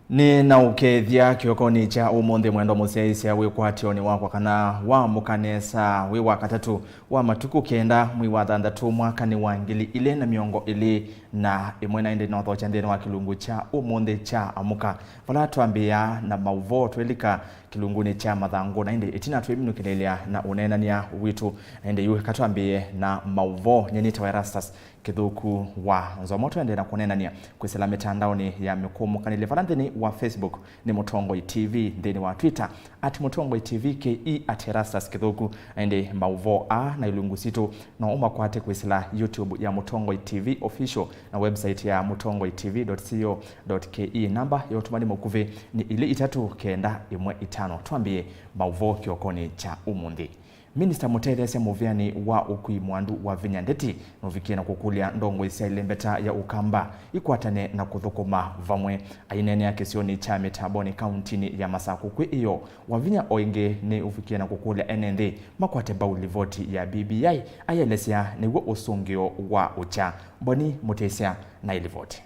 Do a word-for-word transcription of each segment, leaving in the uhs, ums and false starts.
Nĩ na ũkethya kĩokonĩ kya ũmũnthĩ, mwendwa mũsyaĩĩsya, wĩkwatyonĩ wakwa kana wamũka nesa, wĩ wa katatũ wa matukũ kenda mwei wa thanthatũ mwakanĩ wa ngili ilĩ na mĩongo ĩlĩ na ĩmwe, na ĩndĩ nothokya nthĩnĩ wa kĩlungu kya ũmũnthĩ kya Amũka, vala twambĩĩa na maũvoo twĩlika kĩlungunĩ kya mathangũ, na ĩndĩ ĩtina twĩminũkĩlĩlya na ũneenany'a witũ, na ĩndĩ yu eka twambĩĩe na maũvoo. Nyie nĩtawa Erastus Kĩthũku wa Nzomo. Tũendee na kũneenany'a kwĩsĩla mĩtandaonĩ ya mĩkũũmũkanĩlye vala nthĩnĩ wa Facebook nĩ Mũtongoi T V, nthĩnĩ wa Twitter at Mũtongoi T V K E, at Erastus Kĩthũku. Na ĩndĩ maũvoo aa na ilungu sitũ no ũmakwate kwĩsĩla YouTube ya Mũtongoi T V Official na website ya mũtongoi T V dot co dot K E. Namba ya ũtũmani mũkuvĩ nĩ ilĩ itatũ kenda ĩmwe itano. Twambĩĩe maũvoo kĩokonĩ kya ũmũnthĩ. Minista mũtetheesya mũvĩanĩ wa ũkui Mwandu Wavinya Ndeti nũvikie na kũkũlya ndongoi sya ĩlembeta ya Ũkamba ikwatane na kũthũkũma vamwe. Aineenea kĩsionĩ kya Mĩtambonĩ kauntinĩ ya Masakũ kwĩ ĩyoo, Wavinya o ĩngĩ nĩ ũvikie na kũkũlya ene nthĩ makwate mbau livoti ya B B I, ayelesya nĩw'o ũsũngĩo wa ũkya. Mboni Mũtĩsya na ĩlivoti.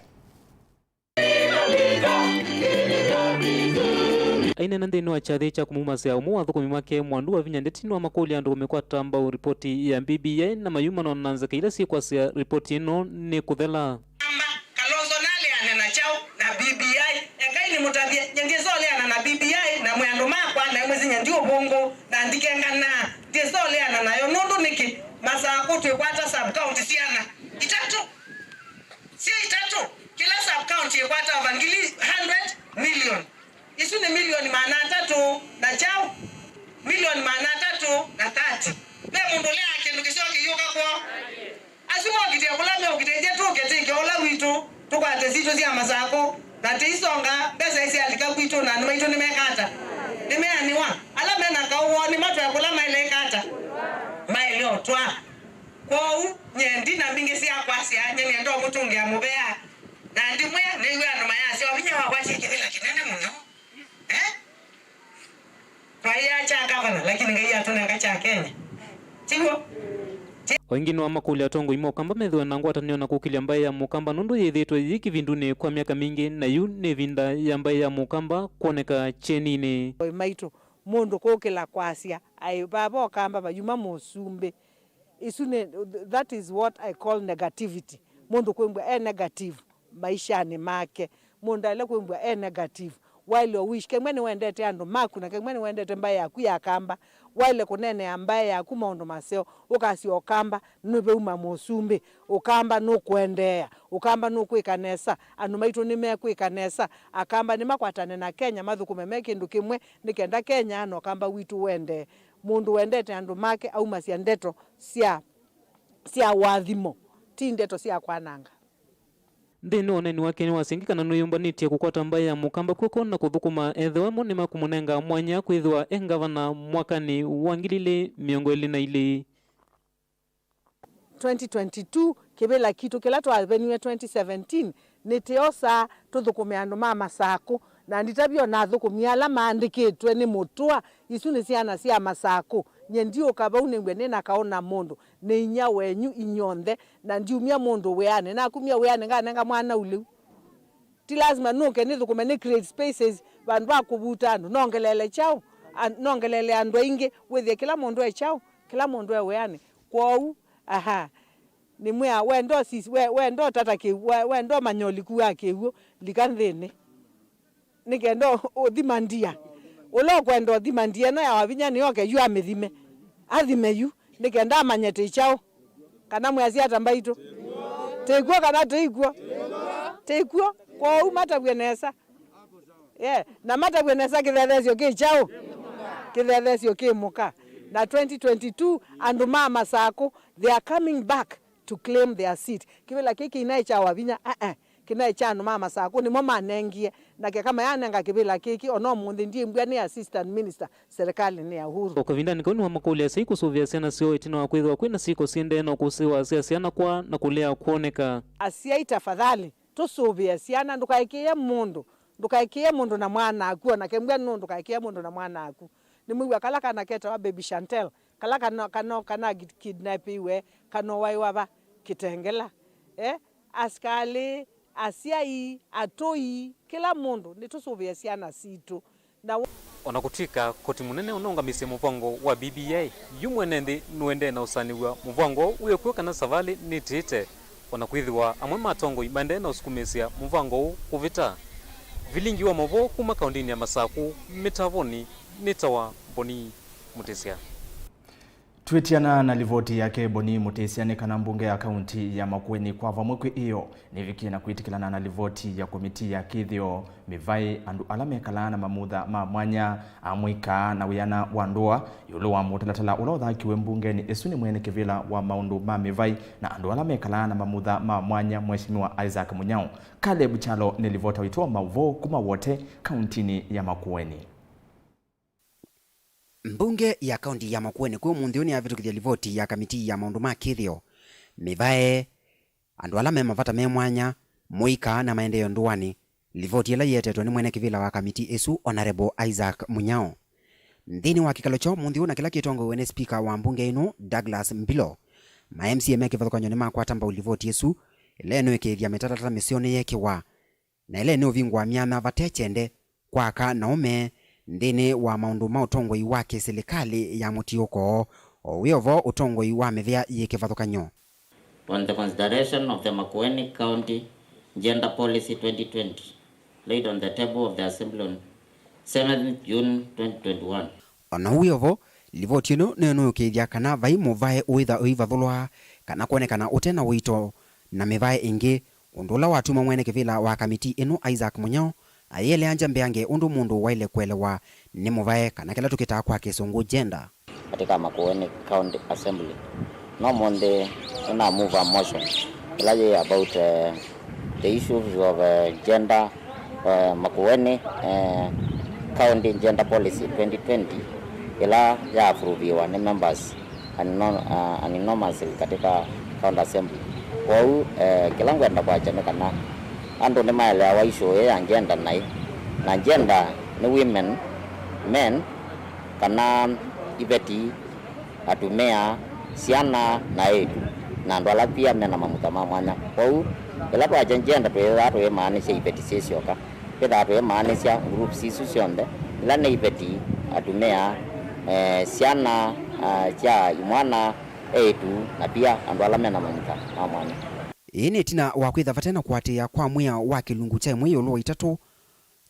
Aineena nthĩnĩ wa kyathĩ kya kũmumasya, ũmwe wa athũkũmi make, Mwandu Wavinya Ndeti, nĩwamakũlya andũ kũmĩkwata mbau ripoti ya B B I na mayumana na nzika ila syĩkwasya ripoti ĩno nĩ kũthela. Amba, Kalonzo naleane na kyaũ na B B I? Engai nĩmũtavye, nye ndyĩsa ũleana na B B I na mwĩ andũ makwa, na mwĩsĩ nye ndi ũvũngũ, na ndikenganaa, ndyĩsa ũleana nayo. Nũndũ nĩkĩ? Masakũ twĩkwata sub county syana itatũ. Syĩ itatũ, kĩla sub county ĩkwata over ngili hundred million. Isu nĩ milioni maana atatũ na kyaũ? Milioni maana atatũ na thirty. Ve mũndũ ũleaa kĩndũ kĩseo kĩyũka kwoo? Asu mokite kũla meũkite, ithyĩ tũke tĩke ũla witũ, tũkwate sitũ sya Masakũ, na tĩisonga, mbesa isyalika kwitũ, na andũ maitũ nĩmeka ata? Nĩmeanĩwa. Ala mena kaũ woo nĩmatwae kũla maĩle ĩka ata? Maĩle ũtwaa. Kwoou, nye ndi na mbingĩ sya kwasya, nye nĩenda ũmũtũngĩa mũvea. Na ndimwĩa, nĩw'a andũ mayasya, "Wavinya wakwatie kĩvĩla kĩnene mũno." Eh? Twaĩa kya gavana, lakini Ngai atũnenga kya Kenya. Tiw'o? O ĩngĩ nĩwamakũlya atongoi ma Ũkamba methĩwe na ngwatanĩo na kũkĩlya mbaĩ ya Mũkamba, nũndũ yĩthĩĩtwe yĩ kĩvindunĩ kwa myaka mingĩ, na yu nĩ ĩvinda ya mbaĩ ya Mũkamba kwoneka kyeninĩ. Maitũ, mũndũ kũkĩla kwasya, "Aĩ, vava Ũkamba vayuma mũsumbĩ." Isu nĩ, that is what I call negativity. Mũndũ kwĩmbwa e negative maishanĩ make. Mũndũ aĩle kwĩmbwa e negative. Waĩle o wish, kemwe nĩwendete andũ maku, na kemwe nĩwendete mbaĩ yaku ya Kamba. Waĩle kũneenea mbaĩ yaku maũndũ maseo, ũkasya Ũkamba nĩveuma mũsumbĩ, Ũkamba nũkũendeea, Ũkamba nũkwĩka nesa, andũ maitũ nĩmekwĩka nesa, Akamba nĩmakwatane na Kenya, mathũkũme me kĩndũ kĩmwe, nĩ kenda Kenya na Ũkamba witũ ũendee. Mũndũ wendete andũ make aumasya ndeto sya, sya ũathimo, ti ndeto sya kwananga. Nthĩnĩ wa ũneeni wake nĩwasya ĩngĩ kana nĩwĩyũmbanĩtye kũkwata mbaĩ ya Mũkamba kw'oko na kũthũkũma ethĩwa mo nĩmakũmũnenga mwanya kwĩthĩwa e ngavana mwakanĩ wa ngili ilĩ mĩongo ĩlĩ na ilĩ. Twenty twenty-two, kĩvĩla kitũ kĩla twaveniwe twenty seventeen, nĩtĩosaa tũthũkũme andũ ma Masakũ, na nditavye o na athũkũmi ala maandĩkĩtwe nĩ Mũtũa, isu nĩ syana sya Masakũ. Nye ndiũka vau nĩw'e nĩ na kaũ na mũndũ, nĩ inyia wenyu inyw'onthe, na ndiumya mũndũ wĩanĩ. Nakumya wĩanĩ nganenga mwana ũlĩu. Ti lazima nũke nĩthũkũme, nĩ create spaces vandũ va kũvuta andũ. Nongeleele kyaũ? A-, nongeleele andũ aingĩ, wĩthĩe kĩla mũndũ e kyaũ? Kĩla mũndũ e wĩanĩ. Kwoou, aha, nĩmwĩa, wenda ũsis-, we-, wenda ũtata kĩw'ũ, we-, wenda ũmanya ũliku wa kĩw'ũ, lika nthĩnĩ. Nĩ kenda ũ-, ũthima ndia. Ũla ũkwenda ũthima ndia ĩno ya Wavinya nĩyoke yu amĩthime. Athime yu, nĩ kenda amanye tĩ kyaũ. Kana mwĩasya ata mbaitũ? Tĩkw'o kana tĩikw'o? Tĩkw'o. Kwoou matavw'e nesa. Yeah. Na matavw'e nesa kĩthethesyo kĩ kyaũ? Kĩthethesyo kĩ mũka. Na twenty twenty-two, andũ ma Masakũ, they are coming back to claim their seat. Kĩvĩla kĩĩ kĩinaĩ kya Wavinya, aa, kĩnaĩ kya andũ ma Masakũ, nĩmo manengie. Na keka mayanenga kĩvĩla kĩkĩ, ona ũmũnthĩ ndiĩmbw'a nĩ assistant minister serikalĩnĩ ya Uhuru. O kavindanĩ kau nĩwamakũlya asyai kũsũvĩa syana syoo ĩtina wa kwĩthĩwa kwĩna syĩko syĩendee na ũkũsĩĩwa sya syana kwaa na kũlea kwoneka. Asyai, tafadhali, tũsũvĩe syana, ndũkaĩkĩĩe mũndũ, ndũkaĩkĩĩe mũndũ na mwana aku, o na kembwa nũũ ndũkaĩkĩĩe mũndũ na mwana aku. Nĩmwĩw'a kala kana ketawa Baby Chantel, kala kana, kana, kana kidnapiwe, kana waĩwa va Kitengela. Eh? Asikalĩ Asyai, atũi, kĩla mũndũ nĩtũsũvĩe syana sitũ. Na wa- O na kũtw'ĩka koti mũnene ũnaũngamisye mũvango wa B B I, yu mwene nthĩ nũendee na ũsanĩw'a mũvango ũũ wĩ kw'o kana savalĩ nĩtĩĩte, o na kwĩthĩwa amwe ma atongoi maendee na ũsukumĩĩsya mũvango ũũ kũvĩta. Vilingi wa maũvoo kuma kaũndĩnĩ ya Masakũ, mĩtavonĩ, nĩtawa Boni Mũtĩsya. Twĩtiana na livoti yake Boni Mũtĩsya, nĩ kana mbunge ya kaunti ya Makueni kwa vamwe kwĩ ĩyo nĩvikie na kwĩtĩkĩlana na livoti ya komiti ya kĩthĩo, mĩvaĩ, andũ ala mekalaa na mamutha ma mwanya, amũika, na wĩana wa ndũa ĩũlũ wa mũtalatala ũla ũthakiwe mbungeni ĩsu nĩ mwene kĩvĩla wa maũndũ ma mĩvaĩ na andũ ala mekalaa na mamutha ma mwanya, Mheshimiwa Isaac Munyao. Caleb Kyalo nĩ livota witũ wa maũvoo kuma Wote, kauntinĩ ya Makueni. Mbunge ya kaunti ya Makueni kwĩ ũmũnthĩ ũũ nĩyavĩtũkĩthya livoti ya kamiti ya maũndũ ma kĩthĩo, mĩvae, andũ ala me mavata me mwanya, mũika na maendeeo ndũanĩ, livoti ĩla yĩetetwe nĩ mwene kĩvĩla wa kamiti ĩsu, Honourable Isaac Munyao. Nthĩnĩ wa kĩkalo kya ũmũnthĩ ũũ na kĩla kĩtongoew'e nĩ spika wa mbunge ĩno, Douglas Mbilo, ma M C A me kĩvathũkany'o nĩmakwata mbau livoti ĩsu, ĩla ĩnũĩkĩĩthya mĩtalatala mĩseo nĩyeekĩwa na ĩla ĩnĩũvingũa myanya vate kyende kwa aka na aũme nthĩnĩ wa maũndũ ma ũtongoi wa kĩsilikalĩ ya mũtiũko, o wĩ o vo ũtongoi wa mĩvĩa yĩ kĩvathũkany'o. On the consideration of the Makueni County Gender Policy twenty twenty, laid on the table of the Assembly on seventh June twenty twenty-one. O na ũu wĩ o vo, livoti ĩno nĩnũũkĩĩthya kana vai mũvae ũĩtha ũivathũlwa kana kwonekana ũte na ũito na mĩvae ĩngĩ, ũndũ ũla watuma mwene kĩvĩla wa kamiti ĩno, Isaac Munyao, ayĩeleangya mbeange ũndũ mũndũ waĩle kũelewa nĩ mũvae, kana kĩla tũkĩtaa kwa Kĩsũngũ gender. Katika Makueni County Assembly. No ũmũnthĩ nĩna move a motion ĩla yĩ about, eh, the issues of, eh, gender, eh, Makueni, eh, County Gender Policy twenty twenty ĩla ya approviwa nĩ members and non-, uh, unanimously katika County Assembly. Kwoou, eh, kĩla ngwenda kwakya nĩ kana andũ nĩmaeleawa issue ĩĩ ya gender naĩ, na gender nĩ women, men, kana iveti, atumĩa, syana, na eĩtu, na andũ ala pia mena mamutha ma mwanya. Kwoou, ĩla twakya gender, twĩthaa tũimaanisya iveti syĩ syoka. Twĩthaa tũimaanisya groups isu syonthe, ila nĩ iveti, atumĩa, eh, syana, ah, sya imwana, eĩtu, na pia andũ ala mena mamutha ma mwanya. Ĩĩ nĩ ĩtina wa kwĩtha vate na kũatĩĩa kwa mwĩao wa kĩlungu kya ĩmwe ĩũlũ wa itatũ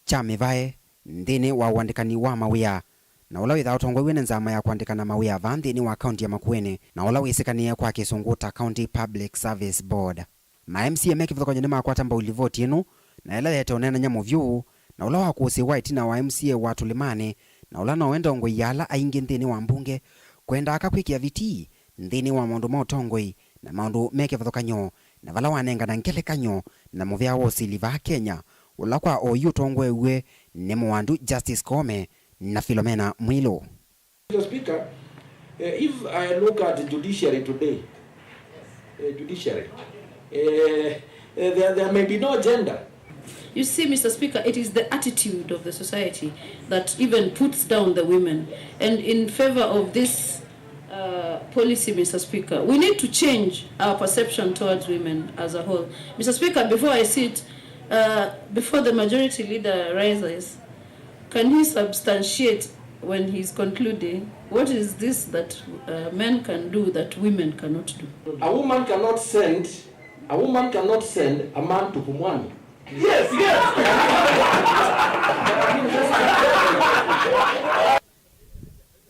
kya mĩvae nthĩnĩ wa ũandĩkani wa mawĩa, na ũla wĩthaa ũtongoew'e nĩ nzama ya kũandĩkana mawĩa vaa nthĩnĩ wa kaunti ya Makueni, na ũla wĩsĩkanĩe kwa Kĩsũngũ ta County Public Service Board. Ma M C A me kĩvathũkany'o nĩmakwata mbau livoti ĩno, na ĩla yaete ũneenany'a mũvyũ, na ũla wakũsĩĩwa ĩtina wa M C A wa Tũlĩmanĩ, na ũla nowe ndongoi ya ala aingĩ nthĩnĩ wa mbunge, kwenda aka kwĩkĩa vitii nthĩnĩ wa maũndũ ma ũtongoi na maũndũ me kĩvathũkany'o, na vala wanengana ngelekany'o na mũvea wa ũsili vaa Kenya, ũla kwa oyu ũtongoew'e nĩ mũwandu Justice Koome na Philomena Mwilu. Mister Speaker, eh, if I look at the judiciary today, eh, judiciary, eh, eh, there, there may be no gender. You see, Mister Speaker, it is the attitude of the society that even puts down the women. And in favor of this, uh, policy, Mister Speaker, we need to change our perception towards women as a whole. Mister Speaker, before I sit, uh, before the majority leader rises, can he substantiate when he's concluding, what is this that, uh, men can do that women cannot do? A woman cannot send, a woman cannot send a man to Pumwani. Yes, yes.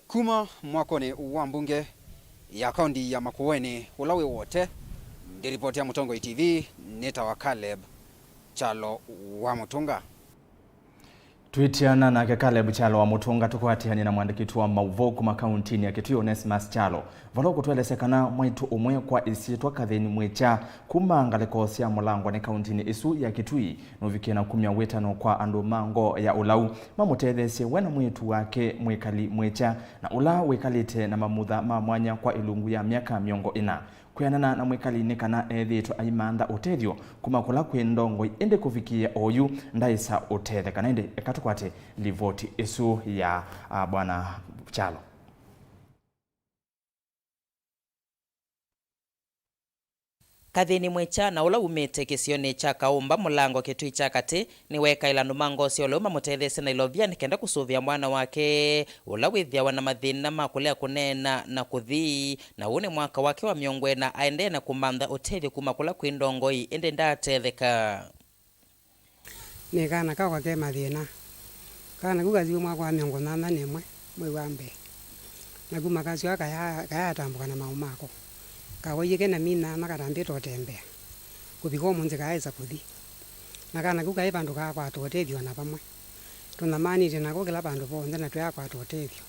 Kuma mwakonĩ wa mbunge ya kaunti ya Makueni, ũla wĩ Wote, ndĩ ripoti ya Mũtongoi T V, nĩtawa Caleb Kyalo wa Mũtũnga. Twĩtiana nake Caleb Kyalo wa Mũtũnga, tũkwatĩanĩe na mwandĩki witũ wa maũvoo kuma kauntinĩ ya Kitui, Onesmus Kyalo, vala ũkũtũelesya kana mwaitũ ũmwe kwa ĩsyĩtwa Kathĩni Mwĩkya kuma ngalĩko sya Mũlangwanĩ kauntinĩ ĩsu ya Kitui nũvikie na kumya wĩtano kwa andũ ma ngoo ya ũlau mamũtetheesye we na mwĩĩtu wake mwĩkali Mwĩkya, na ũla wĩkalĩte na mamutha ma mwanya kwa ĩlungu ya myaka mĩongo ĩna. Kwĩanana na mwĩkali nĩ kana ethĩĩtwe aimantha ũtethyo kuma kũla kwĩ ndongoi, ĩndĩ kũvikĩĩa oyu ndaaĩsa ũtetheka. Na ĩndĩ eka tũkwate livoti ĩsu ya, ah, Bwana Kyalo. Kathĩni Mwĩkya, na ũla wumĩte kĩsionĩ kya Kaũmba Mũlango Kĩtui kya Katĩ, nĩweekaĩla andũ ma Ngoo sya Ũlau mamũtetheesye na ilovia nĩ kenda kũsũvĩa mwana wake ũla wĩthĩawa na mathĩna ma kũlea kũneena na kũthi, na ũũ nĩ mwaka wake wa mĩongo ĩna aendee na kũmantha ũtethyo kuma kũla kwĩ ndongoi, ĩndĩ ndaatetheka. Nĩ kana kakwa ke mathĩna. Kana kau kathiw'e mwaka wa mĩongo nyanya na ĩmwe, mwei wa mbee. Naku makasyoa kaya-, kayatambũka na maũ mako. Kawaie kena mina makatambĩte ũtembea. Kũvika ũmũnthĩ kaaĩsa kũthi. Na kana kau kaĩ vandũ kaakwata ũtethyo o na vamwe. Tũnyamanĩtye nako kĩla vandũ vonthe na tũyakwata ũtethyo.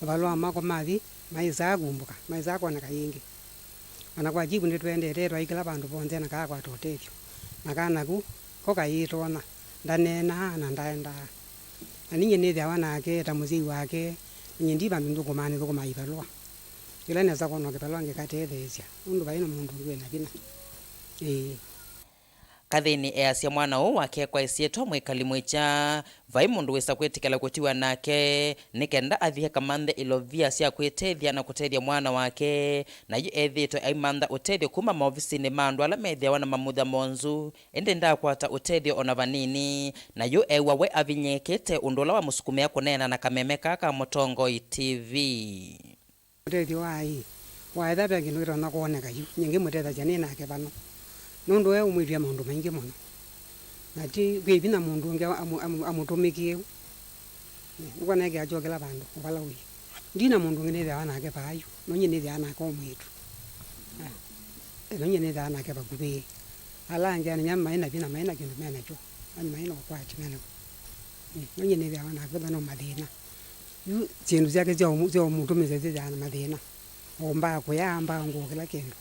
Mavalũa mako mathi, maĩsaa kumbũka, maĩsaa kwoneka yĩngĩ. O na kwa Jivu nĩtũendete, twaikĩla vandũ vonthe na kaakwata ũtethyo. Na kana ku, ko kayĩtonya, ndaneenaa na ndaendaa. Na ninyie nĩthĩawa nake ta mũsyai wake, ninyie ndi vandũ nthũkũmaa, nĩthũkũmaa ivalũa. Yĩla nesa kwona kĩvalũa ngĩkatetheesya, nũndũ vai na mũndũ ũngĩ wĩ na vinya. Ĩĩ. Kathĩni easya mwana ũũ wake kwa ĩsyĩtwa Mwĩkali Mwĩkya, vai mũndũ wĩsa kwĩtĩkĩla kũtiwa nake nĩ kenda athi akamanthe ilovia sya kwĩtethya na kũtethya mwana wake, na yu ethĩĩtwe aimantha ũtethyo kuma maovisinĩ ma andũ ala methĩawa na mamutha monzu, ĩndĩ ndaakwata ũtethyo o na vanini, na yu eew'a we avinyĩĩkĩte, ũndũ ũla wamũsukumĩa kũneena na kameme kaa ka Mũtongoi T V. Ũtethyo wa ĩ, waetha ve kĩndũ kĩtonya kwoneka yu, nyie ngĩmũtethasya nĩ nake vano. Nũndũ we ũmwĩtw'e maũndũ maingĩ mũno. Na ti kwĩ vinya mũndũ ũngĩ amũ-, amũ-, amũtũmĩkĩe ũu. Ũkona eke akyokela vandũ, o vala ũĩ. Ndi na mũndũ ũngĩ nĩthĩawa nake vaa yu, no nyie nĩthĩawa nake o mwĩĩtu. Ah, no nyie nĩthĩawa nake vakuvĩ. Ala angĩ anĩ nyama maĩ na vinya, maĩ na kĩndũ me nakyo. Ani maĩ na ũkwati me nakyo. Eh, no nyie nĩthĩawa nake vano mathĩna. Yu syĩndũ syake sya ũmũ-, sya ũmũtũmĩsya syĩthĩaa na mathĩna. O mbaa kũya, mbaa ngũũ, kĩla kĩndũ.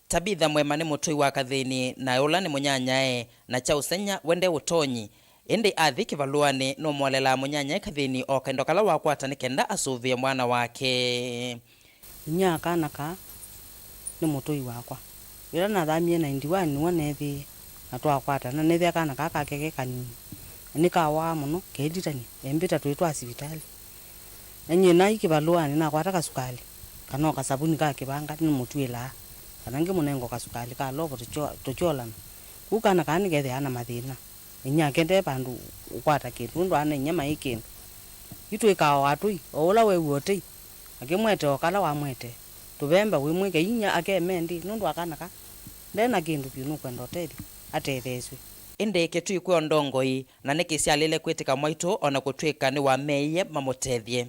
Tabitha Mwema nĩ mũtũi wa Kathĩni, na ũla nĩ mũnyanyae, na kya ũseng'ya we nde ũtonyi. Ĩndĩ athi kĩvalũanĩ, nũmũolelaa mũnyanyae Kathĩni o kendo kala wakwata nĩ kenda asũvĩe mwana wake. Inyia wa kana kaa nĩ mũtũi wakwa. Yĩla nathamie ninety one nĩw'o neethĩie na twakwatana, neethĩa kana kaa kake ke kanini, na nĩkawaa mũno, keenditany'a, embĩta twĩ twa sivitalĩ. Na nyie naĩ kĩvalũanĩ nakwata kasukalĩ, kana o kasavuni ka kĩvanga nĩmũtw'ĩlaa, kana ngĩmũnenga o kasukalĩ ka lovo tũkyo-, tũkyolana. Kwoou kana kaa nĩkethĩawa na mathĩna. Inyia ake nde vandũ ũkwata kĩndũ, nũndũ ana inyia maĩ kĩndũ. Yu twĩkaa o atũi, o ũla wew'a ũtei, akĩmwete o kala wamwete. Tũvemba wĩmwĩke inyia ake me nthĩ, nũndũ wa kana ka nde na kĩndũ vyũ, nũkwenda ũtethyo, atetheesw'e. Ĩndĩ Kĩtui kwĩ o ndongoi, na nĩkĩsyalĩle kwĩtĩka mwaitũ o na kũtw'ĩka nĩwameie mamũtethye.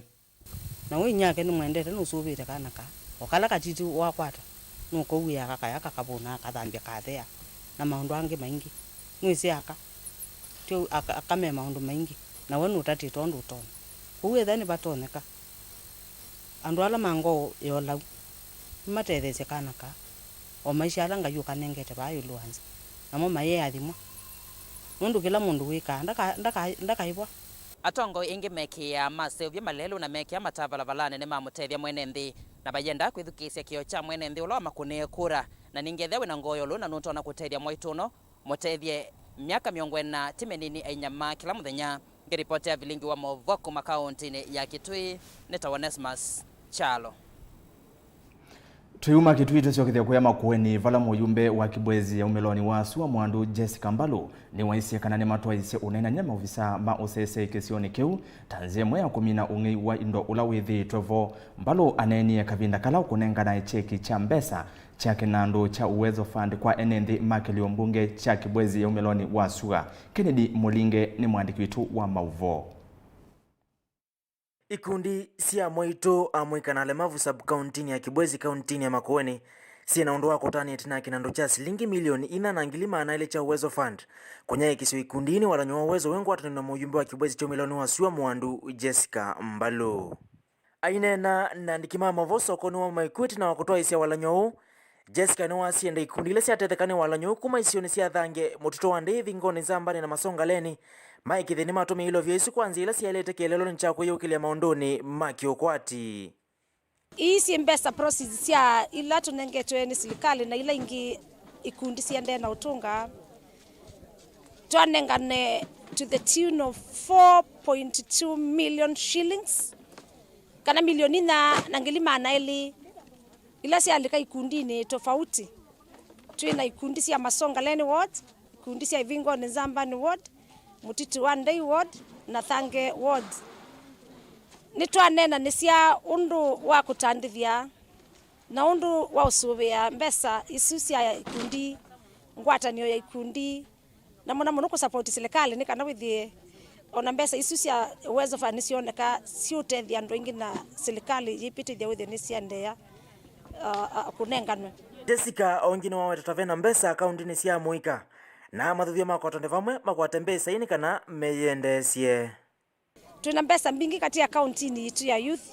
Na we inyia ake nĩmwendete, nũsũvĩĩte kana kaa. O kala katiti wakwata, nũkow'ĩa kakaya kakavũna, akathambya, kathea, na maũndũ angĩ maingĩ. Nĩwĩsĩ aka, ti ũu, aka, aka me maũndũ maingĩ, na we nũtatĩte ũndũ ũtonya. Kwoou ethĩa nĩvatonyeka, andũ ala ma ngoo ya ũlau nĩmatetheesye kana kaa, o maisha ala Ngai ũkanengete vaa ĩũlũ wa nzĩ, namo mayĩathimwa, nũndũ kĩla mũndũ wĩkaa ndaka-, ndaka-, ndakaĩvwa. Atongoi aingĩ mekĩĩaa maseũvya malelũ na mekĩa mataa valavalanĩ nĩmamũtethya mwene nthĩ, na mayenda kwĩthukĩĩsya kĩo kya mwene nthĩ ũla wamakũnĩe kura. Na ningĩ ethĩa wĩ na ngoo ya ũlũna nũtonya kũtethya mwaitũ ũno, mũtethye. Myaka mĩongo ĩna ti mĩnini ainyamaa kĩla mũthenya. Ngĩripotea vilingi wa maũvoo kuma kaũntĩnĩ ya Kitui, nĩtawa Onesmus Kyalo. Tũiuma Kitui tũsyokethya kũya Makueni, vala mũyumbe wa Kibwezi ya umĩlonĩ wa sua Mwandu Jessica Mbalu nĩwaisye kana nĩmatwaisye ũneenany'a maovisaa ma ũseseĩ kĩsionĩ kĩu ta nzĩa ĩmwe ya kũmina ũng'ei wa indo ũla wĩthĩĩtwe vo. Mbalu aneenie kavinda kala ũkũnenganae kyeki kya mbesa kya kĩnandũ kya Uwezo Fund kwa ene nthĩ ma kĩlio mbunge kya Kibwezi ya umĩlonĩ wa sua. Kennedy Mũlinge nĩ mwandĩki witũ wa maũvoo. Ikundi sya amwaitũ amũika na alemavu sub-kauntinĩ ya Kibwezi kauntinĩ ya Makueni syĩ na ũndũ wa kũtanĩa ĩtina ya kĩnandũ kya silingi milioni inya na ngili maana elĩ kya Uwezo Fund kũnyaĩĩkĩsw'a ikundinĩ walany'o wa Uwezo wĩ ngwatanĩo na mũyumbe wa Kibwezi kya umĩlonĩ wa sua Mwandu Jessica Mbalu. Aineena na andĩki ma maũvoo sokonĩ wa Maikuĩti na wa kũtwaĩsya walany'o ũũ, Jessica nĩwasya enda ikundi ila syatetheka nĩ walany'o ũũ kuma isionĩ sya Thange, Mũtitũ wa Ndĩĩ, Ivingoni, Nzambani na Masongaleni maĩ kĩthĩni matũmĩe ilovia isu kwa nzĩa ila syaĩlĩte kĩeleelonĩ kya kwĩyũkĩlya maũndũnĩ ma kĩũkwati. Ii syĩ mbesa proceeds sya ila tũnengetwe nĩ silikalĩ na ila ingĩ ikundi siendee na ũtũnga. Twanengane to the tune of four point two million shillings, kana milioni inya na ngili maana elĩ, ila syalika ikundinĩ tofauti. Twĩ na ikundi sya Masongaleni Ward, ikundi sya Ivingoni Nzambani Ward, Mũtitũ wa Ndei Ward, na Thange Ward. Nĩtwaneenanĩsya ũndũ wa kũtandĩthya na ũndũ wa ũsũvĩa mbesa isu sya ikundi, ngwatanĩo ya ikundi, na mũno mũno kũsapoti silikalĩ nĩ kana wĩthĩe ona mbesa isu sya Uwezo Fund nĩsyoneka siũtethya andũ aingĩ na silikalĩ yĩpĩtĩthya wĩthĩe nĩsyaendeea, uh, uh, kũnenganwe. Jessica o ĩngĩ nĩwaweta ta ve na mbesa akaũntinĩ sya mũika, na amathuthya makwatane vamwe makwate mbesa ii nĩ kana meyĩendeesye. Twĩ na mbesa mbingĩ katĩ ya akaũntinĩ yitũ ya youth,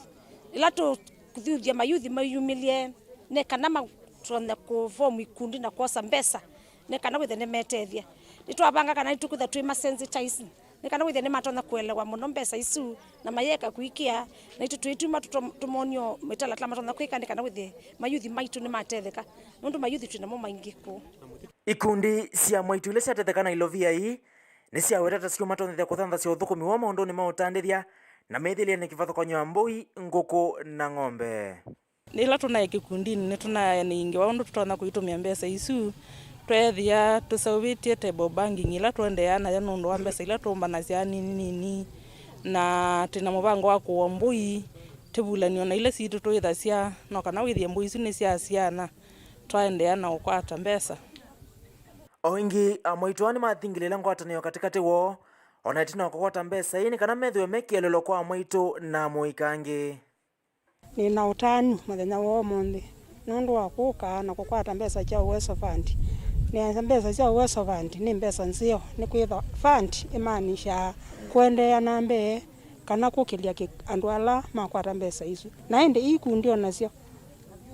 ĩla tũkũthuthya mayuthi mayumĩlye nĩ kana matonye kũvomu ikundi na kwosa mbesa nĩ kana wĩthĩe nĩmetethya. Nĩtwavanga kana nĩtũkwĩtha twĩ masensitizing nĩ kana wĩthĩe nĩmatonya kũelewa mũno mbesa isu na mayeka kũikĩa, na itũ twĩtuma tũto-, tũmonio mĩtalatala matonya kwĩka nĩ kana wĩthĩe mayuthi maitũ nĩmatetheka, nũndũ mayuthi twĩ namo maingĩ kũu. Ikundi sya mwaitũ ila syatetheka na ilovia ii nĩsyaweta ta syũmatonyethya kũthanthasya ũthũkũmi woo maũndũnĩ ma ũtandĩthya na mĩthĩlĩenĩ kĩvathũkany'o ya mbũi, ngũkũ na ng'ombe. Ĩla tũnaĩ kĩkundinĩ, nĩtũnaanĩie ngewa ũndũ tũtonya kũitũmĩa mbesa isu. Tweethĩa tũseũvĩtye table banking ĩla tũendeeaa nayo nũndũ wa mbesa ila tũũmbanasya nini nini, na twĩ na mũvango wa kũũa mbũi, tũvulanĩo na ila sitũ tũĩthasya, no kana wĩthĩe mbũi isu nĩsyasyaana, twaendeea na ũkwata mbesa. O ĩngĩ, amwaitũ aa nĩmathingĩlĩĩle ngwatanĩo katĩkatĩ woo, o na ĩtina wa kũkwata mbesa ii nĩ kana methĩwe me kĩeleelo kwa amwaitũ na amũika angĩ. Nĩ na ũtanu mũthenya wa ũmũnthĩ nũndũ wa kũka na kũkwata mbesa sya Uwezo Fund. Nĩasya mbesa sya Uwezo Fund nĩ mbesa nzeo, nĩkwĩthwa fund ĩmaanishaa kũendeea na mbee kana kũkĩlya kĩ-, andũ ala makwata mbesa isu. Na ĩndĩ ikundi o nasyo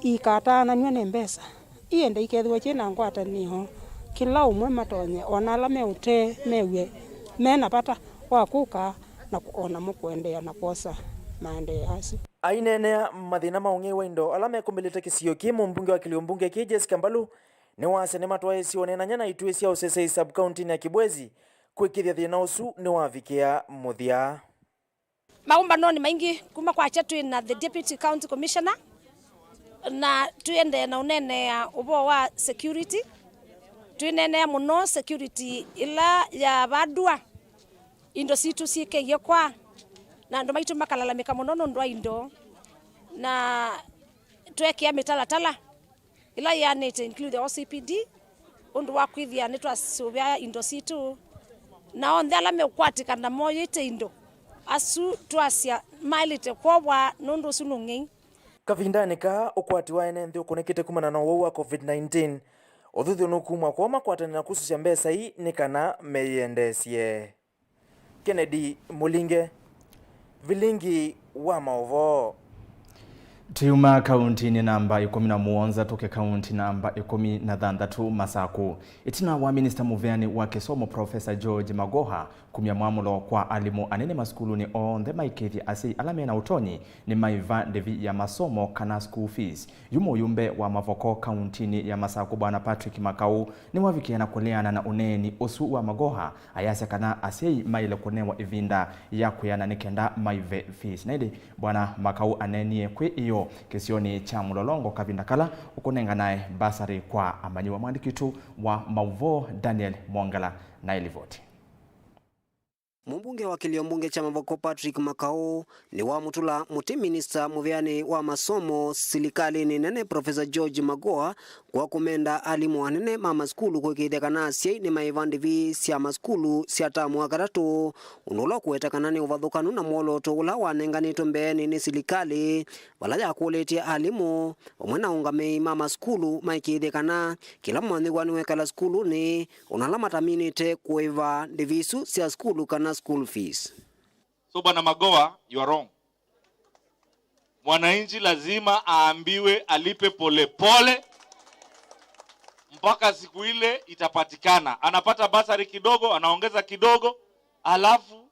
ikataananw'a nĩ mbesa, iende ikethĩwa syĩ na ngwatanĩo, kĩla ũmwe matonye, o na ala me ũtee mew'e me na vata wa kũka na kũ-, o namo kũendeea na kwosa maendeeo asu. Aineenea mathĩna ma ũng'ei wa indo ala mekũmbĩlĩte kĩsio kĩĩ, mũmbunge wa kĩlio mbunge kĩĩ Jessica Mbalu nĩwasya nĩmatwaĩĩsye ũneenany'a na ituĩ sya ũseseĩ sub-county-nĩ ya Kibwezi kũĩkĩĩthya thĩna ũsu nĩwavikĩa mũthya. Maũmbanonĩ maingĩ kuma kwakya twĩ na the Deputy County Commissioner, na tũendee na ũneenea ũvoo wa security. Twĩneenea mũno security ĩla ya vandua, indo sitũ syĩkĩie kwa, na andũ maitũ makalalamĩka mũno nũndũ wa indo, na tweekĩa mĩtalatala ĩla yĩanĩte, include the O C P D, ũndũ wa kwĩthĩa nĩtwasũvĩa indo sitũ, na onthe ala meũkwatĩkana moyĩte indo, asu twasya maĩlĩte kwovwa nũndũ ũsu nĩ ũng'ei. Kavindanĩ kaa, ũkwati wa ene nthĩ ũkũnĩkĩte kumana na ũwau wa covid nineteen, ũthuthyo nũkumw'a kwoo makwatanĩe na kũsũsya mbesa ii nĩ kana meyĩendeesye. Kennedy Mũlinge, Vilingi wa Maũvoo. Tũyuma kauntinĩ namba ĩkũmi na mũonza tũke kaunti namba ĩkũmi na thanthatũ, Masakũ. Ĩtina wa minista mũveani wa kĩsomo Professor George Magoha kumya mwamũlo kwa alimũ anene masukulunĩ onthe maĩkĩĩthye asyai ala mena ũtonyi nĩmaiva ndĩvi ya masomo kana school fees, yu mũyumbe wa Mavoko kauntinĩ ya Masakũ Bwana Patrick Makau nĩwavikie na kũleana na ũneeni ũsu wa Magoha, ayasya kana asyai maĩle kũnewa ĩvinda ya kwĩana nĩ kenda maive fees. Na ĩndĩ Bwana Makau aneenie kwĩ ĩyoo kĩsionĩ kya Mũlolongo kavinda kala ũkũnenganae mbasarĩ kwa amanyĩw'a. Mwandĩki witũ wa maũvoo Daniel Mwongela na ĩlivoti. Mũmbunge wa kĩlio mbunge kya Mavoko Patrick Makau nĩwamũtũla mũtĩ minista mũveanĩ wa masomo silikalĩnĩ nene Professor George Magoha kwa kũmenda alimũ anene ma masukulu kũĩkĩĩthya kana asyai nĩmaĩva ndĩvi sya masukulu sya tamu wa katatũ, ũndũ ũla ũkũweta kana nĩ ũvathũkanu na mwolooto ũla wanenganĩtwe mbeenĩ nĩ silikalĩ, vala yakũlĩtye alimũ vamwe na aũngamĩi ma masukulu maĩkĩĩthye kana kĩla mwanyĩw'a nĩwekala sukulunĩ, o na ala mataminĩte kũĩva ndĩvi isu sya sukulu kana school fees. So, Bwana Magoha, you are wrong. Mwananchi lazima aambiwe alipe polepole mpaka siku ile itapatikana. Anapata basari kidogo, anaongeza kidogo, alafu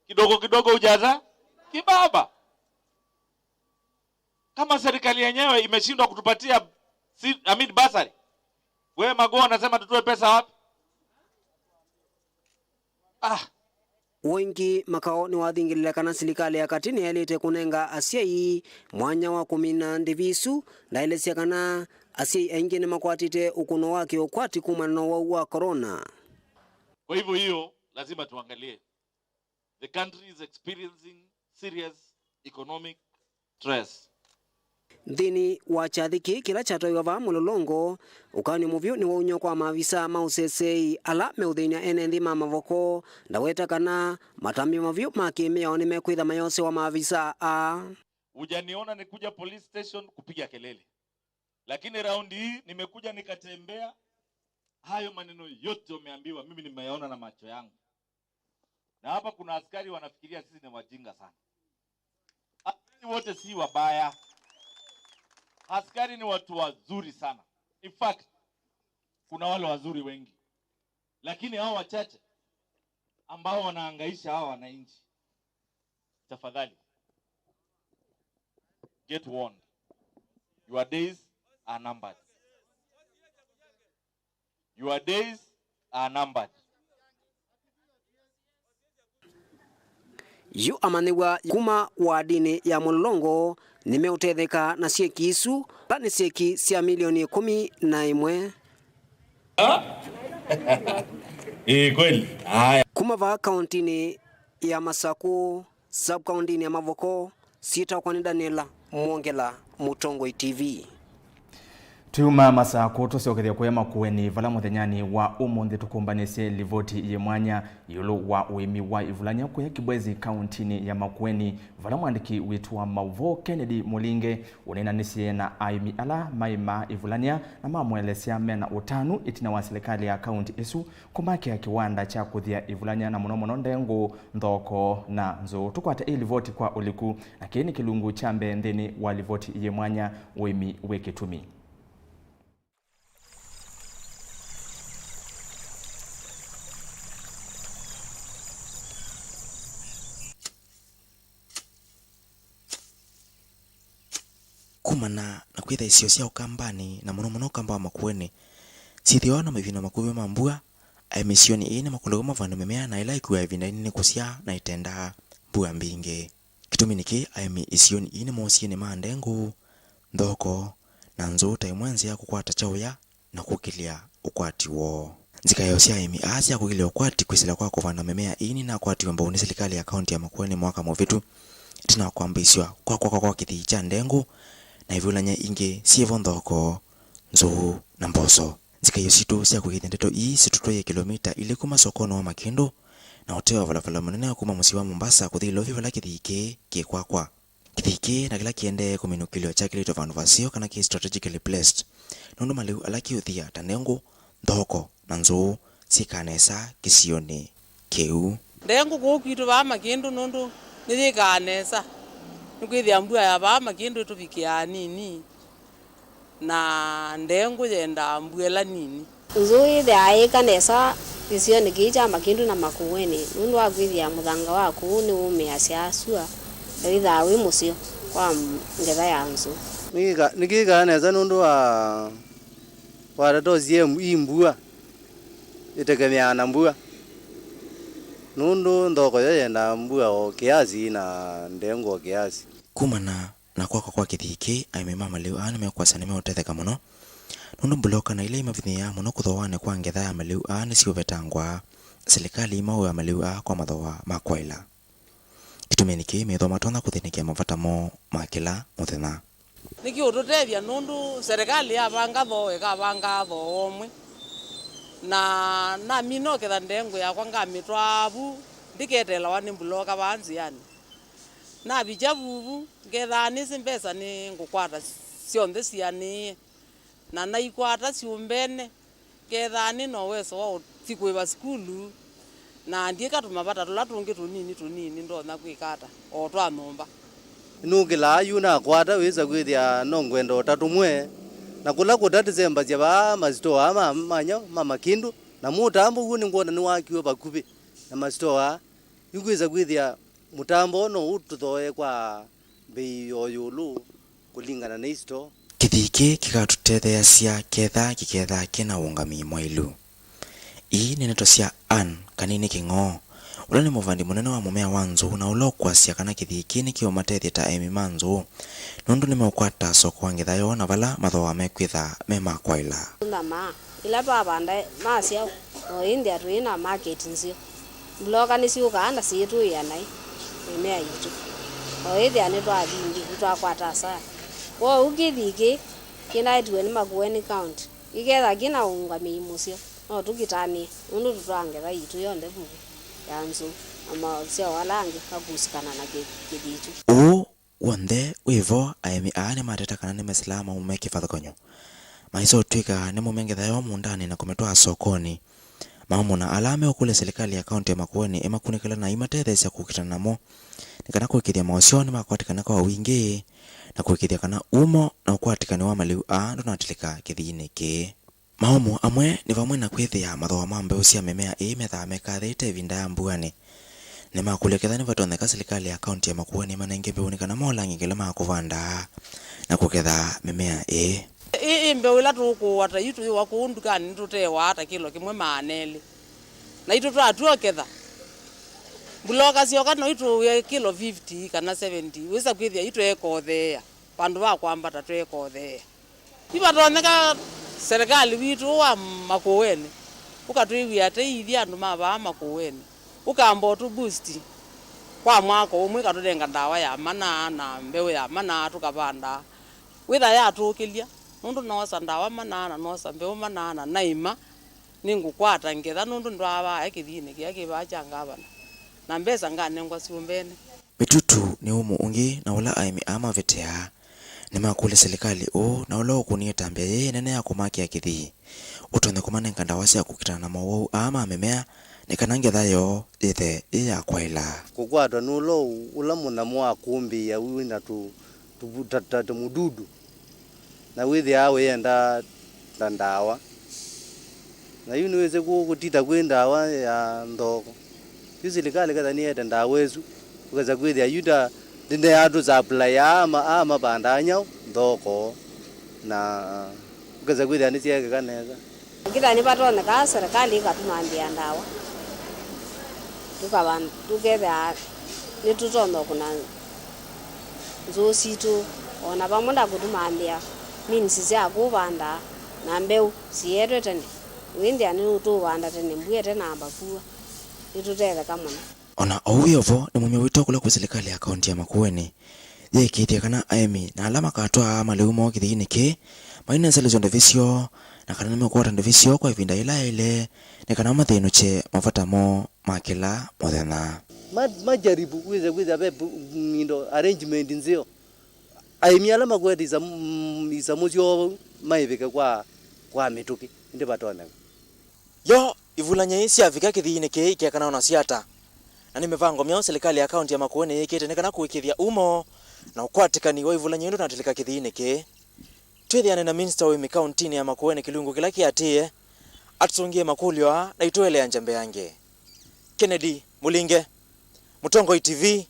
kidogo kidogo hujaza kibaba. Kama serikali yenyewe imeshindwa kutupatia si-, I mean, basari, wewe Magoha unasema tutoe pesa wapi? Ah. Ũngĩ, Makau nĩwathingĩlĩle kana silikalĩ ya katĩ nĩyaĩlĩte kũnenga asyai mwanya wa kũmina ndĩvi isu. Ndaelesya kana asyai aingĩ nĩmakwatĩte ũkũno wa kĩũkwati kumana na ũwau wa corona. Kwa hivyo hiyo lazima tuangalie. The country is experiencing serious economic stress. Nthĩnĩ wa kyathĩ kĩĩ kĩla kyatwaiwa vaa Mũlolongo, ũkany'o mũvyũ nĩwaumywa kwa maavisa ma ũseseei ala meũthĩny'a ene nthĩ ma Mavoko, ndaweta kana matambya mavyũ ma kĩmĩao nĩmekwĩtha mayosewa maavisa aa. Hujaniona nikuja police station kupiga kelele, lakini raundi hii nimekuja nikatembea. Hayo maneno yote umeambiwa, mimi nimeyaona na macho yangu. Na hapa kuna askari wanafikiria sisi ni wajinga sana. Askari wote si wabaya. Askari ni watu wazuri sana. In fact, kuna wale wazuri wengi. Lakini hao wachache ambao wanahangaisha hawa wananchi, tafadhali, get warned. Your days are numbered. Your days are numbered. Yu amanyĩw'a kuma wadinĩ ya Mũlolongo nĩmeũtetheka na syeki isu, ala nĩ syeki sya milioni ĩkũmi na ĩmwe. Ĩĩ, kweli. Haya. Kuma vaa kauntinĩ ya Masakũ, sub-kauntinĩ ya Mavoko, syĩtwa kwakwa nĩ Daniel Mwongela, Mũtongoi T V. Twĩuma Masakũ tũsyokethya kũya Makueni, vala mũthenyanĩ wa ũmũnthĩ tũkũmbanĩsye livoti yĩ mwanya ĩũlũ wa ũĩmi wa ivulany'a kũya Kibwezi, kauntinĩ ya Makueni, vala mwandĩki witũ wa maũvoo Kennedy Mũlinge ũneenanĩsye na aĩmi ala maĩmaa ivulany'a na mamũelesya mena ũtanu ĩtina wa silikalĩ ya kaunti ĩsu kũmakĩa kĩwanda kya kũthĩa ivulany'a na mũno mũno ndengũ, nthoko na nzũũ. Tũkwate ĩ livoti kwa ũliku, na kĩĩ nĩ kĩlungu kya mbee nthĩnĩ wa livoti yĩ mwanya, ũĩmi wĩ kĩtumi. Kumana na kwĩtha isio sya Ũkambanĩ, na mũno mũno Ũkamba wa Makueni, syĩthĩawa na mavinda makuvĩ ma mbua, aĩmi isionĩ ii nĩmakũlaw'a mavande mĩmea na ĩla ĩkuaa ĩvinda ĩnini kũsyaa na ĩtendaa mbua mbingĩ. Kĩtumi nĩkĩ aĩmi isionĩ ii nĩmoosie nĩ ma ndengũ, nthoko, na nzũũ ta ĩmwe nzĩa ya kũkwata kyaũya na kũkĩlya ũkwati woo. Nzikaĩo sya aĩmi aa sya kũkĩlya ũkwati kwĩsĩla kwa kũvanda mĩmea ii ninakwatiwe mbau nĩ silikalĩ ya kaunti ya Makueni mwaka mũvĩtu, ĩtina wa kwambĩĩsw'a kwa kwakwa kwa kĩthii kya ndengũ na ivulany'a ingĩ syĩvo nthoko, nzũũ, na mboso. Nzikaĩo sitũ sya kũĩkĩĩthya ndeto ii situtwaie kĩlomita ilĩ kuma sokonĩ wa Makĩndũ na ũtee wa valavola mũnene wa kuma mũsyĩ wa Mombasa kũthi Ilovi vala kĩthii kĩĩ kĩkwakwa. Kĩthii kĩĩ na kĩla kĩendee kũminũkĩlw'a kyakĩlĩtwe vandũ vaseo kana kĩ strategically placed, nũndũ malĩu ala kĩũthia ta ndengũ, nthoko, na nzũũ syĩkaa nesa kĩsionĩ kĩu. Ndengũ kũũ kwitũ vaa Makĩndũ nũndũ nĩyĩkaa nesa, nĩkwĩthĩa mbua ya vaa Makĩndũ ĩtũvikĩaa nini. Na ndengũ yendaa mbua ĩla nini. Nzũũ yĩthĩaa yĩka nesa kĩsionĩ kĩĩ kya Makĩndũ na Makueni nũndũ wa kwĩthĩa mũthanga wa kũũ nĩwũmĩasya sua na wĩthaa wĩ mũseo kwa ngetha ya nzũũ. Nĩkĩkaa nesa nũndũ wa watata ũsie ii mbua, ĩtekemeaa na mbua nũndũ nthoko yo yendaa mbua o kĩasi na ndengũ o kĩasi. Kumana na kwakwa kwa kĩthii kĩĩ, aĩmi ma malĩu aa nĩmekwasya nĩmeũtetheka mũno, nũndũ mbuloka na ila imavinyĩĩaa mũno kũthooanĩ kwa ngetha ya malĩu aa nĩsiũvetangwa silikalĩ imaũĩa malĩu aa kwa mathooa ma kwaĩla. Kĩtumi nĩkĩ methĩwa matonya kũthĩnĩkĩa mavata moo ma kĩla mũthenya. Nĩkĩũtũtethya nũndũ silikalĩ yavanga thoo, ĩkavangaa thoo ũmwe, na namina ũketha ndengũ yakwa ngamĩtwaa vu, ndĩketeelawa nĩ mbuloka vaa nzĩanĩ. Navikya vuvu, ngethaa nĩsĩ mbesa nĩngũkwata syonthe sianĩĩe, na naikwata syũmbene, ngethaa nĩ na ũweso wa ũthi kũĩva sukulu, na ndyĩka tũmavata tũla tũngĩ tũnini tũnini ndonya kwĩka ata, o twa nyũmba. Nũkĩlaa yu nakwata wĩsa kwĩthĩa no ngwenda o ta tũmwe, na kũla kũta tũsembasya vaa masitoo aa ma, ma, ma Makĩndũ, na mũtambo w'o nĩngwona nĩwakiwe vakuvĩ na masitoo aa. Yu kwĩsa kwĩthĩa mũtambo no ũtũthooe kwa mbei o ĩũlũ kũlingana na isitoo. Kĩthii kĩĩ kĩkatũtetheeasya ketha kĩkethaa kĩ na ũũngamĩi mwaĩlu. Ii nĩ ndeto sya Ann Kanini Kĩng'oo, ũla nĩ mũvandi mũnene wa mũmea wa nzũũ na ũla ũkwasya kana kĩthii kĩĩ nĩkĩũmatethya ta aĩmi ma nzũũ, nũndũ nĩmeũkwata soko wa ngetha yoo na vala mathooa mekwĩtha me ma kwaĩla. Tũnyamaa ila twavanda masya, o ĩndĩ atũĩ na maketi nzeo. Mbuloka nĩsyũkaa na syĩtũĩa naĩ mĩmea yitũ. O ĩthĩa nĩtwathi nthĩ, nĩtwakwata asara. Kwoou kĩthii kĩĩ kĩnaetiwe nĩ Makueni County. Kĩketha kĩ na ũũngamĩi mũseo, no tũkĩtanĩe, nũndũ tũtwaa ngetha yitũ yonthe vuvu ya nzũũ na masyao ala angĩ makusĩkana na kĩ-, kĩthii kyu. Ũũ w'onthe wĩ vo, aĩmi aa nĩmateta kana nĩmesĩlaa maume kĩvathũkany'o, maisotw'ĩka nĩmaume ngetha yoo mũũndanĩ na kũmĩtwaa sokonĩ. Maũmũ na ala meũkũlya silikalĩ ya kaũntĩ ya Makueni ĩmakunĩkĩle na imatetheesya kũkitana namo, nĩ kana kũĩkĩĩthya maũseo nĩmakwatĩkana kwa wingĩ, na kũĩkĩĩthya kana umo na ũkwatĩkani wa malĩu aa ndũnatilĩka kĩthiinĩ kĩĩ. Maũmũ amwe nĩ vamwe na kwĩthĩa mathooa ma mbeũ sya mĩmea ĩĩ methaa mekathĩĩte ĩvinda ya mbuanĩ. Nĩmakũlya kethĩwa nĩvatonyeka silikalĩ ya kaũntĩ ya Makueni ĩmanenge mbeũ nĩ kana molangĩke ĩla makũvanda na kũketha mĩmea ĩĩ. Ĩ, ĩ mbeũ ĩla tũũkũũa ta yu tũyĩwa kũu ndukanĩ nĩtũteewaa ta kĩlo kĩmwe maana elĩ. Naitũ twatw'a ũketha, mbuloka syoka no itũũe kĩlo fifty kana seventy, wĩsa kwĩthĩa yu tweekotheea vandũ va kwambata tweekotheea. Ivatonyeka serikali witũ wa Makueni ũkatwĩw'ĩa tei ithyĩ andũ ma vaa Makueni, ũkamba ũtũ boost kwa mwaka ũmwe, ĩkatũnenga ndawa ya manaa na mbeũ ya manaa tũkavandaa. Wĩtha yatũkĩlya, nũndũ noosa ndawa manaa na noosa mbeũ manaa na naima, nĩngũkwata ngetha nũndũ ndwaavaa kĩthiinĩ kĩla kĩ vaa kya ngavana, na mbesa nganengwa syũmbene. Mĩtutu nĩ ũmũ ũngĩ na ũla aĩmi aa maveteaa. Nĩmakũlya silikalĩ ũũ na ũla ũkũnie ĩtambya yĩĩ ĩnene ya kũmakĩa kĩthii, ũtonye kũmanenga ndawa sya kũkitana na mowau aa ma mĩmea nĩ kana ngetha yoo yĩthe yĩ ya kwaĩla. Kũkwatwa nĩ ũlou ũla mũnyamũ wa kũmbĩĩa wĩ na tũ-, tũvu-, ta, ta, ta mũdudu. Na wĩthĩaa ũyenda ta ndawa. Na yu nĩwĩsĩ kũ-, kũtita kwĩ ndawa ya nthoko. Yu silikalĩ ketha nĩyete ndawa ĩsu, ũkesa kwĩthĩa yu ta ndĩneatũ supply aa ma-, aa mavandaa nyaũ nthoko, na ũkesa kwĩthĩa nĩsyeekĩka nesa. Kĩtha nĩvatonekaa serikali ĩkatũmanthĩa ndawa, tũkavan-, tũkethĩa nĩtũtonya kũna nzũũ sitũ, o na vamwe na kũtũmanthĩa means sya kũvanda na mbeũ sietwe tene. Wĩthĩa nĩtũũvanda tene mbua ĩtenaamba kua, nĩtũtetheka mũno. O na oou wĩ o vo, nĩ mumya witũ kũla kwĩ silikalĩ ya kaũntĩ ya Makueni yĩĩkĩĩthya kana aĩmi na ala makatwaa malĩu moo kĩthiinĩ kĩĩ maineselesya ndũvi syoo, na kana nĩmeũkwata ndũvi syoo kwa ĩvinda yĩla yaĩle, nĩ kana mathĩnũkye mavata moo ma kĩla mũthenya. Ma-, majaribu kwĩsa kwĩsa ve pu-, indo arrangement nzeo. Aĩmi ala makwete isamu, isamu syoo vau maĩvĩke kwa, kwa mĩtũkĩ, ĩndĩ vatonyeka. Yo ivulany'a ii syavika kĩthiinĩ kĩĩ ikekananwa syata, na nĩ mĩvango myaũ silikalĩ ya kaũntĩ ya Makueni yĩkĩte nĩ kana kũĩkĩĩthya umo na ũkwatĩkani wa ivulany'a ii ndũnatilĩka kĩthiinĩ kĩĩ? Twĩthĩane na minista wa ũĩmi kaũntĩnĩ ya Makueni kĩlungu kĩla kĩatĩĩe atũsũngĩe makũlyo aa na itũelea nja mbeange. Kennedy Mũlinge, Mũtongoi T V,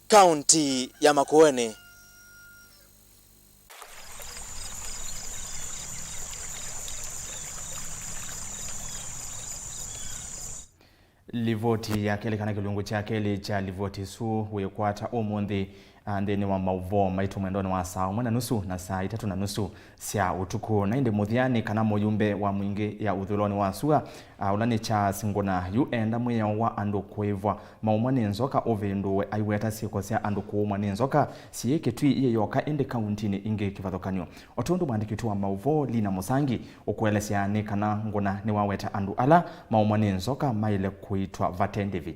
kaũntĩ ya Makueni. Livoti ya kelĩ kana kĩlungu kya kelĩ kya livoti ĩsu wĩkwata ũmũnthĩ, a, nthĩnĩ wa maũvoo maitũ mwendonĩ wa saa ũmwe na nusu na saa itatũ na nusu sya ũtukũ. Na ĩndĩ mũthya nĩ kana mũyumbe wa Mwingĩ ya ũthũĩlonĩ wa sua, a, ũla nĩ Charles Ngũna, yu eenda mwĩao wa andũ kũĩvwa maumwa nĩ nzoka ũvĩndũwe, aiweta syĩko sya andũ kũumwa nĩ nzoka syĩ Kitui iĩ yoka ĩndĩ kauntinĩ ingĩ kĩvathũkany'o. O ta ũndũ mwandĩki witũ wa maũvoo Lina Mũsangi ũkũelesya, nĩ kana Ngũna nĩwaweta andũ ala maumwa nĩ nzoka maĩle kũitwa vate ndĩvi.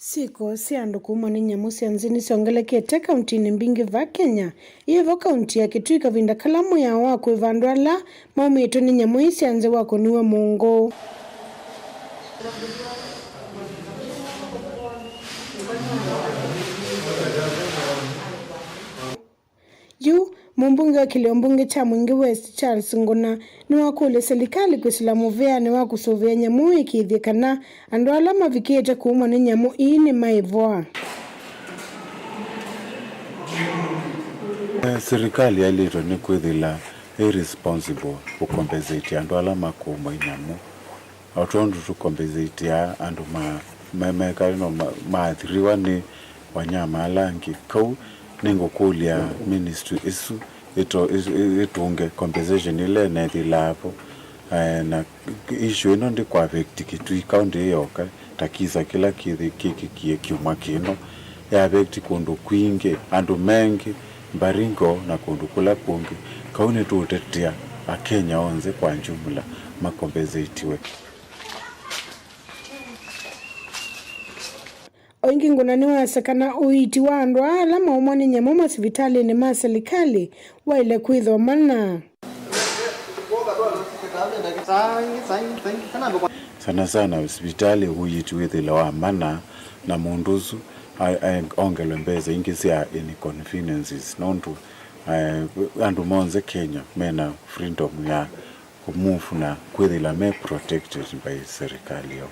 Syĩko sya andũ kũumwa nĩ nyamũ sya nzĩ nĩsyongelekete kauntinĩ mbingĩ va Kenya, yĩ vo kaunti ya Kitui kavinda kala mwĩao wa kũĩva andũ ala maumĩtwe nĩ nyamũ ii sya nzĩ wakũniw'e mũngũ. Yu, mũmbunge wa kĩlĩo mbunge kya Mwingĩ West, Charles Ngũna, nĩwakũlya silikalĩ kwĩsĩla mũvĩanĩ wa kũsũvĩa nyamũ ĩkĩĩthye kana andũ ala mavikĩte kũumwa nĩ nyamũ ii nĩmaĩvoa. Eh, silikalĩ yaĩlĩtwe nĩ kwĩthĩla ĩ responsible kũ compensate andũ ala makũmwa inyamu. O tondũ tũ compensate andũ ma, me, mekale no ma, maathiriwa nĩ wanyama ala angĩ. Kau nĩngũkũlya ministry ĩsu ĩto-, ĩ-, ĩ-, ĩtũnge compensation ĩla ĩnethĩlaa vo. Eh, na issue ĩno ndĩkũ affect Kitui County ĩ yoka, ta kisa kĩla kĩthĩ kĩkĩkie kyumwa kĩno. Ĩ affect kũndũ kwingĩ, andũ mengĩ, Baringo na kũndũ kũla kũngĩ. Kau nĩtũũtetea Akenya onthe kwa jumla makombesetiwe. O ĩngĩ, Ngũna nĩwasya kana ũiiti wa andũ aa ala maũmwa nĩ nyamũ masivitalĩnĩ ma silikalĩ waĩle kwĩthwa mana. Sana sana sivitalĩ ũiiti wĩthĩle wa mana, na mũndũ ũsu a-, a-, ongelwe mbesa ingĩ sya inconveniences, nũndũ, eh, andũ monthe Kenya mena freedom ya kũ move na kwĩthĩla me protected by serikali yao.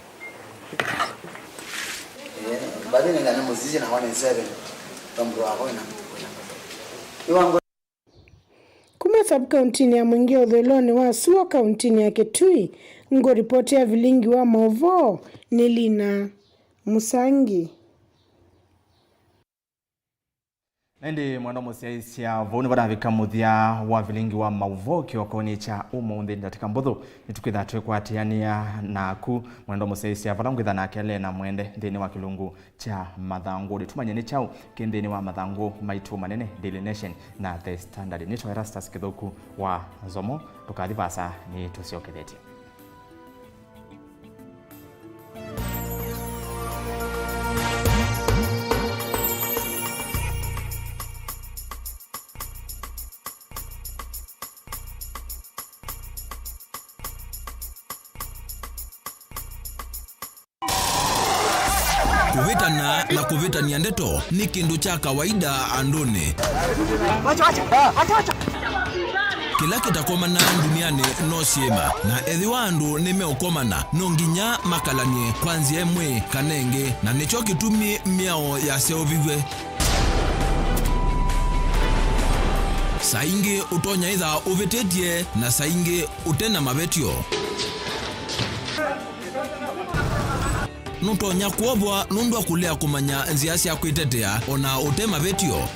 Eh, baadhi nenda ni musician na one seven. Tombro wako ina. Iwango. Kuma sub-kauntinĩ ya Mwingi ũthũĩlonĩ wa sua kauntinĩ ya Kitui, ngũ ripoti ya vilingi wa maũvoo nĩ Lina Musangi. Na ĩndĩ mwendwa mũsyaĩĩsya, vau nĩvo navika mũthya wa vilingi wa maũvoo kĩokonĩ kya ũmũnthĩ. Ndatĩka mbũthũ nĩtũkwĩtha twĩkwatĩanĩa naku mwendwa mũsyaĩĩsya, vala ngwĩtha nake Lena Mwende nthĩnĩ wa kĩlungu kya mathangũ. Ũndĩ tũmanye nĩ kyaũ kĩ nthĩnĩ wa mathangũ maitũ manene, Daily Nation na The Standard. Nĩtawa Erastus Kĩthũku wa Nzomo, tũkathi vaasa nĩtũsyokethetye. Kũvĩtana na kũvĩtanĩa ndeto nĩ kĩndũ kya kawaida andũnĩ. Kĩla kĩtakomana ndunianĩ no syĩma, na ethĩwa andũ nĩmeũkomana, no nginya makalany'e kwa nzĩa ĩmwe kana ĩngĩ, na nĩkyo kĩtumi mĩao yaseũviw'e. Saa ingĩ ũtonya ĩtha ũvĩtĩtye, na saa ingĩ ũte na mavetyo. Nũtonya kwovwa nũndũ wa kũlea kũmanya nzĩa sya kwĩtetea o na ũte mavetyo.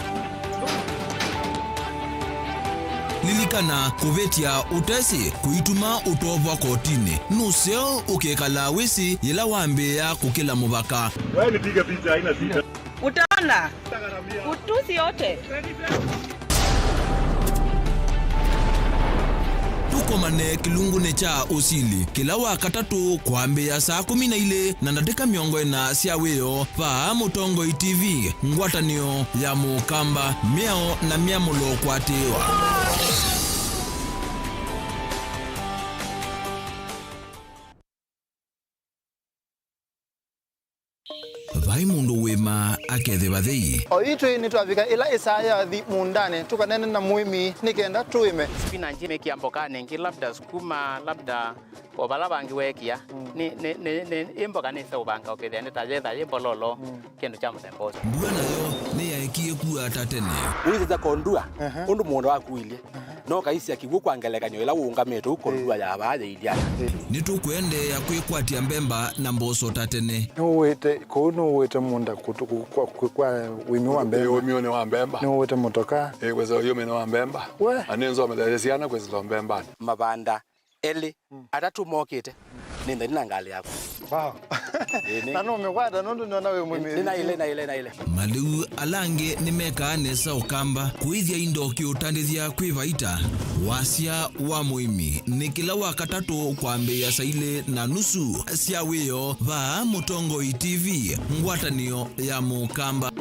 Lilikana, kũvĩtya ũtesĩ kũituma ũtovwa kotinĩ. Nũseo ũkekala wĩsĩ yĩla wambĩĩa kũkĩla mũvaka. Wewe nipige picha, haina shida. Utaona. Utusi yote. Tũkomane kĩlungunĩ kya ũsili kĩla wa katatũ kwambĩĩa saa kũmi na ilĩ na ndatĩka mĩongo ĩna sya wĩoo vaa Mũtongoi T V, ngwatanĩo ya Mũkamba, mĩao na myamũlo kũatĩĩwa. Vai mũndũ wĩma akethĩwa thei. O itwĩ nĩtwavika ĩla ĩsaa yathi mũũndanĩ, tũkaneene na mũĩmi nĩ kenda tũĩme. Spinach mĩkĩa mbokanĩ ĩngĩ, labda sukuma, labda o vala vangĩ weekĩa. Mm. Nĩ, nĩ, nĩ, nĩ, ĩ mboka nĩseũvanga ũkethĩa nĩ ta yetha yĩ mbololo, mm, kĩndũ kya mũthemba ũsu. Mbua nayo nĩyaekie kua ta tene. Ũisĩsya kondua, aha, ũndũ mũũnda waku ũilyĩ. No kaisya kĩw'ũ kwa ngelekany'o ĩla ũũngamĩte ũu kondua ya vaa yĩilyĩ ata. Nĩtũkũendeea kwĩkwatya mbemba na mboso ta tene. Nĩũwĩte, kũu nĩũwĩte mũũnda kũtũ-, kũ-, kwa, kwa, kwa ũĩmi wa mbemba. Ĩ, ũĩmi nĩ wa mbemba. Nĩũwĩte mũtoka. Ĩ, kwĩsa ũĩmi nĩ wa mbemba. We. Na nĩnzomethaĩsye syana kwĩsĩla mbembanĩ. Mavanda elĩ, mm, atatũ mokĩte, nĩ nthani na ngalĩ yakwa. Wow. Ĩĩ, nĩ- Na nũmĩkwata nũndũ nĩona wĩ mũmĩvi. Nĩ naĩle, naĩle, naĩle. Malĩu ala angĩ nĩmekaa nesa Ũkamba kũĩthya indo kĩũtandĩthya kwĩ vaita. Wasya wa mũĩmi nĩ kĩla wa katatũ kwambĩĩa saa ilĩ na nusu sya wĩoo vaa Mũtongoi T V, ngwatanĩo ya Mũkamba.